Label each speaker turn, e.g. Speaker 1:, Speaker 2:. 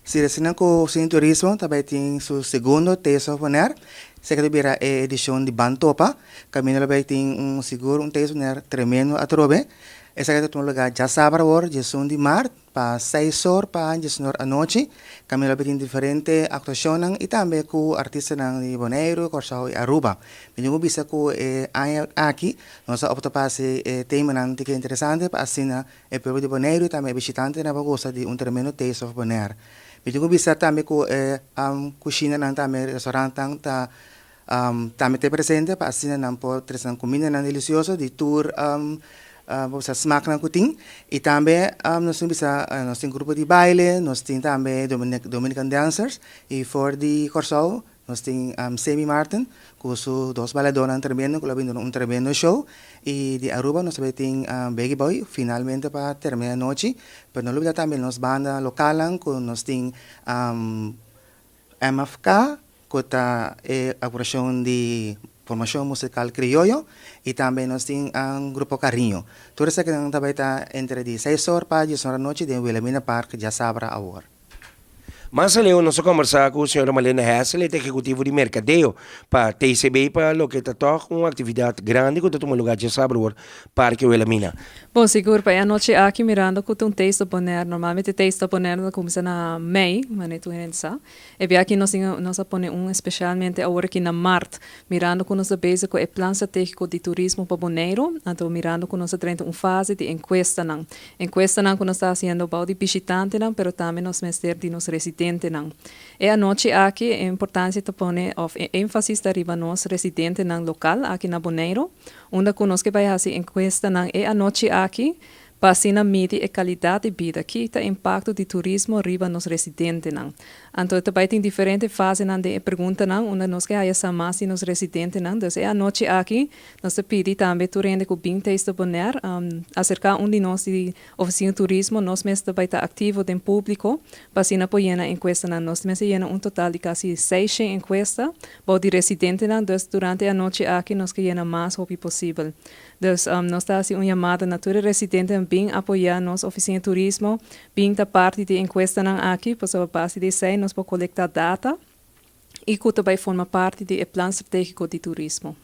Speaker 1: Si asina ku Oficina di Turismo ta bai tin su segundo Taste of Bonaire, esaki ta bira e edishon di Ban Topa, kaminda lo bai tin un sigur un Taste of Bonaire tremendo atrobe. Esaki ta tuma lugar djasabra awor, diesun di mart, pa seis or pa diesun or anochi. Kaminda lo bai tin diferente aktuashonnan i tambe ku artistanan di Boneiru, Kòrsou i Aruba. Mi tin ku bisa ku e aña aki nos a opta pa hasi e temanan tiki interesante pa asina E pueblo di Boneiru i tambe e bishitantenan por gosa di un tremendo Taste of Bonaire. Mi tin ku bisa tambe ku e kushinanan tambe restaurantnan ta tambe ta presente pa asina nan por trese nan kumindanan delisioso di tur bo bisa smaknan ku tin. I tambe nos tin bisa nos tin grupo di baile, nos tin tambe Dominican Dancers i for di Kòrsou Nos tin Sammy Martin cu su dos bailadornan tremendo cu lo bin duna un tremendo show y di Aruba nos tambe tin Baggy Boy finalmente pa termina anochi pero no lubida tambe nos banda localnan cu nos tin MFK cu ta e agrupacion di Formacion Musical Crioyo y tambe nos tin Grupo Cariño. Tur esakinan ta bay ta entre di seis or pa dies or anochi den Wilhelmina Park djasabra awor.
Speaker 2: Mas aleu nos a kombersá ku señora Malena Hessel, e ta ehekutivo di merkadeo pa TCB pa loke ta tòg un aktividat grandi ku ta tuma lugá djasabra wor Parke Wilhelmina.
Speaker 3: Bon, sigur pa e anochi aki mirando ku ta un Taste of Bonaire, normalmente Taste of Bonaire ta kuminsá na mei, manera tur hende sa. E bia aki nos tin nos a pone un espesialmente awor aki na mart, mirando ku nos ta bezig ku e plan stratégiko di turismo pa Boneiru, anto mirando ku nos ta drenta un fase di enkuestanan. Enkuestanan ku nos ta hasiendo bou di bishitantenan, pero tambe nos mester di nos residentenan. E anochi aki e importansia ta pone òf e énfasis ta riba nos residentenan lokal aki na Boneiru, unda ku nos ke bai hasi enkuestanan e anochi aki pa asina midi e kalidat di bida, ki ta impakto di turismo riba nos residentenan. Anto ta bai tin diferente fasenan den e preguntanan unda nos ke haya sa mas di nos residentenan. Dus e anochi aki Nos ta pidi tambe tur hende ku bin Taste of Bonaire aserká un di nos di Ofisina Turismo. Nos mes ta bai ta aktivo den públiko pa asina por yena enkuestanan. Nos mester yena un total di kasi seishen enkuesta bou di residentenan, dus durante e anochi aki nos ke yena mas hopi posibel. Dus nos ta hasi un yamada na tur e residentenan bin apoyá nos Ofisina Turismo, bin ta parti di e enkuestanan aki pasobra base di esei nos por kolektá data i ku ta bai forma parti di e plan stratégiko di turismo.